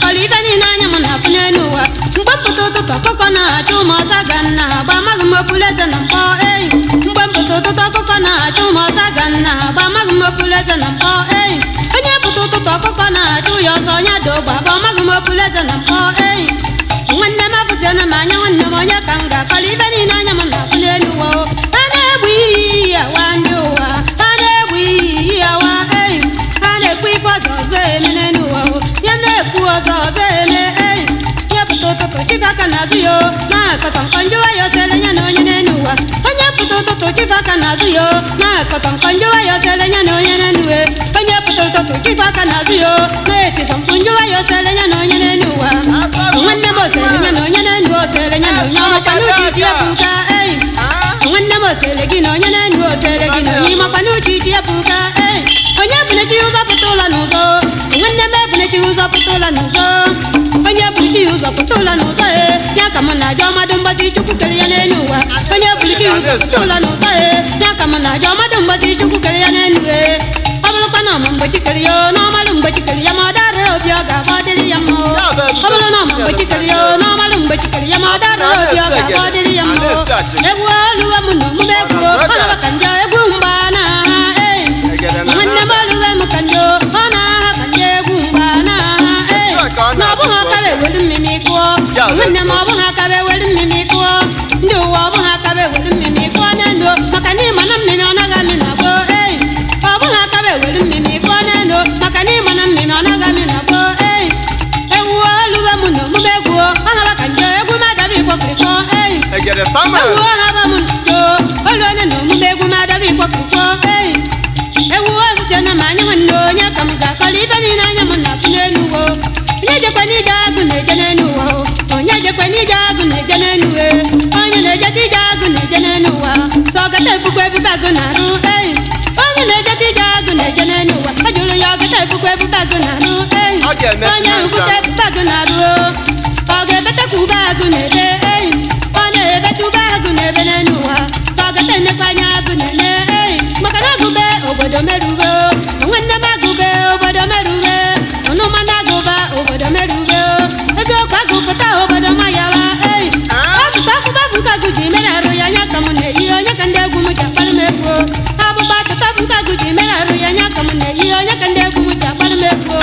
ga-akọrọ ibe niile anya m na-afụ n'elu ụwa. Mgbe mpụta ụtụtụ, ọkụkọ na-achụ ma ọta ga nna agba, amaghị m okpuru eze na mkpọ eyi. Mgbe mpụta ụtụtụ, ọkụkọ na-achụ ma ọta ga nna agba, amaghị m okpuru eze na mkpọ eyi. Onye pụta ụtụtụ, ọkụkọ na-achụ ya ọsọ, onye dị ogbe agba, amaghị m okpuru eze na mkpọ eyi. Nwanne m, abụziana m anya. Nwanne m, onye ka m ga-akọrọ ibe niile anya m na-afụ n'elu ụwa o? Ha na-egbu iyi awa ndị ụwa, ha na-egbu iyi awa eyi. Ha na-ekwu ife ọzọ ọzọ eme n'elu ụwa o. Ya na-ekwu ọzọ ọzọ eme eyi. Ya pụta ụtụtụ, chife aka n'azụ ya o, na-akọtọ nkọ njụwa ya osele ya na onye n'elu ụwa. Onye pụta ụtụtụ, chife aka n'azụ ya o, na-akọtọ nkọ njụwa ya osele ya na onye n'elu ụwa. Onye pụta ụtụtụ, chife aka n'azụ ya o, na-etisọ mkpu njụwa ya osele ya na onye n'elu ụwa. Nwanne m, osele ya na onye n'elu, osele ya na onye ọmakwa n'uche iji ebuka eyi. Nwanne m, osele gị na onye n'elu, osele gị na onye ịmakwa n'uche iji ebuka eyi. Onye bunechi ụzọ pụta ụlọ n'ụzọ? Nwanne m, ebunechi ụzọ pụta ụlọ n'ụzọ. Onye buruchi ụzọ pụta ụlọ n'ụzọ e, ya ka m na-ajụ. Ọmadụ mgbazi Chukwu kere ya n'elu ụwa. Onye buruchi ụzọ pụta ụlọ n'ụzọ e, ya ka m na-ajụ. Ọmadụ mgbazi Chukwu kere ya n'elu e. Ọ bụrụkwa na ọma mgbe chi kere ya, na ọmalụ mgbe chi kere ya, ma ọ darịrị obi, ọ ga-agba ọ dịrị ya mma o. Ọ bụrụ na ọma mgbe chi kere ya, na ọmalụ mgbe chi kere ya, ma ọ darịrị obi, ọ ga-agba ọ dịrị ya mma o. Egwu oluwe m na omume egwu ọlụwa ka njọ, egwu mgba na ha ee. Nwanne m, oluwe m ka njọ, ọ na-aha ka njọ, egwu mgba na ha ee. Na ọ bụghị aka ewelu mmiri kụọ. Nwanne m, ọ bụghị aka ewelu mmiri kụọ. Ndị ụwa, ọ bụghị aka ewelu mmiri kụọ n'elu, maka na ịma na mmiri ọ naghị amị na gboo ei. Ọ bụghị aka ewelu mmiri kụọ n'elu, maka na ịma na mmiri ọ naghị amị na gboo ei. Ewu oluwe m na omume egwu ọhaba ka njọ, egwu madaba ịkwọkịrịkwọ ei. Egede Samuel. Ewu ọhaba m njọ olu onye na omume egwu madaba ịkwọkịrịkwọ ei. Ewu orutena m anya. Nwanne, onye ka m ga-akọrọ ibe niile anya m na-afụ n'elu ụwa? Onye jekwa n'ije agụ na-eje n'elu ụwa o. Onye jekwa n'ije agụ na-eje n'elu e. Onye na-ejeta ije agụ na-eje n'elu ụwa, sọ gata ebukwa ebube agụ na-arụ ei. Onye na-ejeta ije agụ na-eje n'elu ụwa, a jụrụ ya, ọgata ebukwa ebube agụ na-arụ ei. Ọ ga-eme Onye ncha. bute ebube agụ na-arụ o, ọ ga-ebetakwa ube agụ na-ebe ei. Ọ na-ebeta ube agụ na-ebe n'elu ụwa, sọ gata enekwa anya agụ na-eme ei, maka na agụbe obodo merube. Nwanne m, agụbe obodo merube. Ọnụma na agụba obodo merube. Eziokwu, agụpụta obodo mayawa ei. Ọtụtụ akpụkpọ bụ nke agụ ji mere arụ ya, anya ka m na-eyi. Onye ka ndị egwu m ji akpalụ m egwu? Akpụkpọ atụtụ bụ nke agụ ji mere arụ ya, anya ka m na-eyi. Onye ka ndị egwu m ji akpalụ m egwu?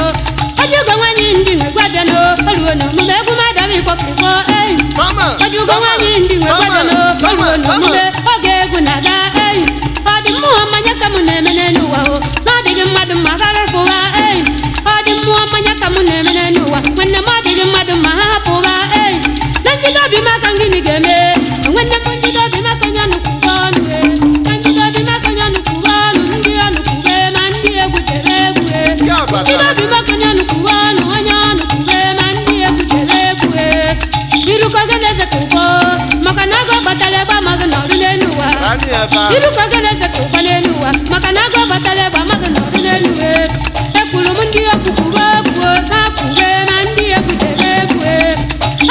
Oji ugo nwaanyị, ndị nwe egwu abịa n'o, oluo na omume egwu m adaba ịkwọkịrịkwọ ei. Samuel. Oji ugo nwaanyị, ndị nwe egwu abịa n'o, oluo na omume oge egwu na-aga ei. Ọ dị mmụọ mmanya ka m na-eme n'elu ụwa o, na ọ dịghị mmadụ mma gharapụ ụwa ei. Ọ dị mmụọ mmanya ka m na-eme n'elu ụwa. Nwanne m, ọ dịghị mmadụ mma ha hapụ ụwa ei. Na njide obi m aka, gịnị ga-eme? Nwanne m, njide obi m aka, onye ọnụ kwuwe ọnụ e. Ka njide obi m aka, onye ọnụ kwuwe ọnụ, ndị ọnụ kwuwe ma ndị egwu jere egwu e. Ya batara. Njide obi m aka, onye ọnụ kwuwe ọnụ, onye ọnụ kwuwe ma ndị egwu jere egwu e. Irukọ gị na-eze ka ụgbọ, maka na agụ gbatara egbe amaghị na ọrụ n'elu ụwa. Rani ebe ahụ. Irukọ gị na-eze ka ụgbọ n'elu ụwa, maka na agụ batara egbe amaghị na ọrụ n'elu e. Ekwuru m, ndị egwu kwuwe kwuo, ha kwuwe ma ndị egwu jere egwu e.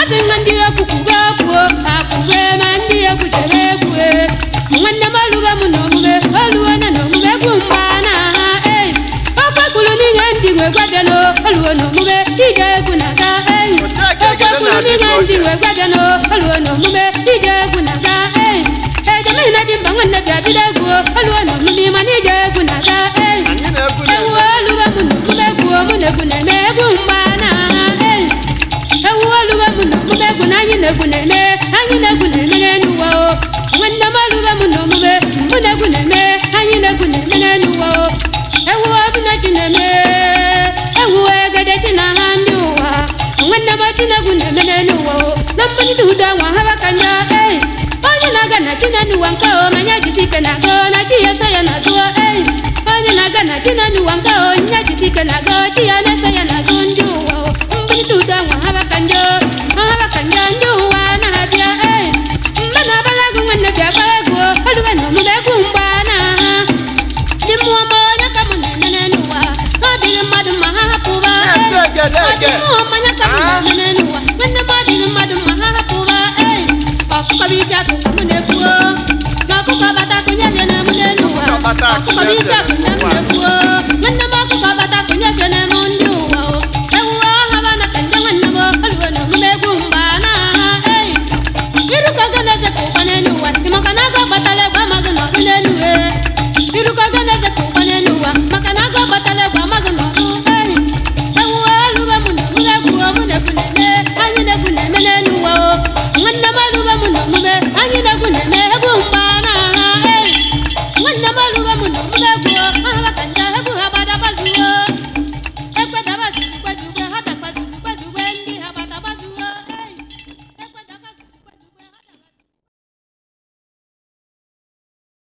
Asị m, ndị egwu kwuwe kwuo, ha kwuwe ma ndị egwu jere egwu e. Nwanne m, oluwe m na omume oluwe na omume egwu mgba na ha ei. Okwe kwuru n'ihe ndị nwe gwabịanụ, oluwe na omume ije egwu na-aga ei. Otu aka Okwe egede kwuru na-adị n'ihe ka ndị oge. nwe gwabịanụ, oluwe na omume ije egwu na-aga ei. Ejemina dị mba, nwanne, bịa bido egwu, oluwe na omume mana ije egwu na-aga ei. Anyị na-egwu Ewu na-eme. oluwe m na omume egwu, mụ na egwu na-eme, egwu mgba na ei. Ewu oluwe m na omume egwu, na anyị na egwu na-eme, anyị na egwu na-eme n'elu ụwa o. Nwanne m, oluwe m na omume, mụ na egwu na-eme, anyị na egwu na-eme n'elu ụwa o. Ewu ọbụna chi na-eme, ewu egede chi na ha ndị ụwa. Nwanne m, chi na egwu na-eme n'elu ụwa o. Na mmalite udo nwa ha ka njọ ei. Onye na-aga na chi na ụwa nke o, ma nya jisi ike na-agụ na chi ya so ya na-azụ ei. Onye na-aga na chi na ụwa nke o, nya jisi ike na-agụ, chi ya na-eso ya na-azụ. Ndị ụwa o, mmalite udo nwa ha ka njọ, ha ka njọ, ndị ụwa na-abịa ei. Mba na abala agụ, nwanne, bịa gbaa egwu, oluwe na omume egwu mgba na ha. Ndị mmụọ ma, onye ka m na-eme n'elu ụwa, na ọ dịghị mmadụ ma ha hapụ ụwa. Na-ete egede Ọ dị ege. mmụọ mmanya ka m na-eme n'elu ụwa. Nwanne m, ọ dịghị mmadụ ma ha hapụ ụwa ei. Ọkụkọ bụ isi akụ ka m na-ekwuo, na ọkụkọ bata akụnye bịa na mụ n'elu ụwa. Ọkụkọ bata Ọkụkọ bụ isi akụ.